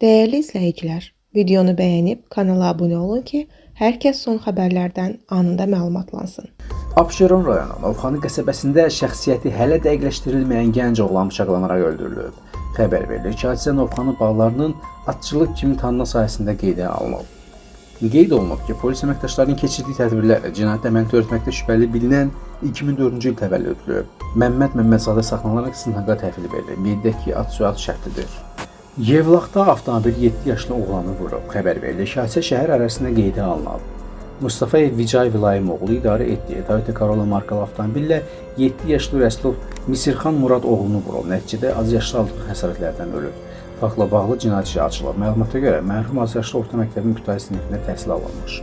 Dəyərli izləyicilər, videonu bəyənib kanala abunə olun ki, hər kəs son xəbərlərdən anında məlumatlansın. Abşeron rayonu Novxanı qəsəbəsində şəxsiyyəti hələ dəqiqləşdirilməyən gənc oğlan bıçaqlanaraq öldürülüb. Xəbər verilir ki, hadisə Novxanı bağlarının atçılıq kimi tanınan sahəsində qeydə alınıb. Qeyd olunub ki, polis əməkdaşlarının keçirdiyi tədbirlərlə cinayət əməlini törətməkdə şübhəli bilinən 2004-cü il təvəllüdlü Məmməd Məmmədzadə saxlanılaraq istintaqa təhvil verilib. Qeyd edək ki, ad soyad şərtlidir. Yevlaxda avtomobil 7 yaşlı oğlanı vurub. Xəbər verilir ki, hadisə şəhər ərazisində qeydə alınıb. Mustafayev Vicay Vilayimoğlu idarə etdiyi Toyota Corolla markalı avtomobillə 7 yaşlı Rəsulov Misirxan Murad oğlunu vurub. Nəticədə azyaşlı aldığı xəsarətlərdən ölüb. Faktla bağlı cinayət işi açılıb. Məlumata görə mərhum azyaşlı orta məktəbin ibtidai sinifində təhsil alırmış.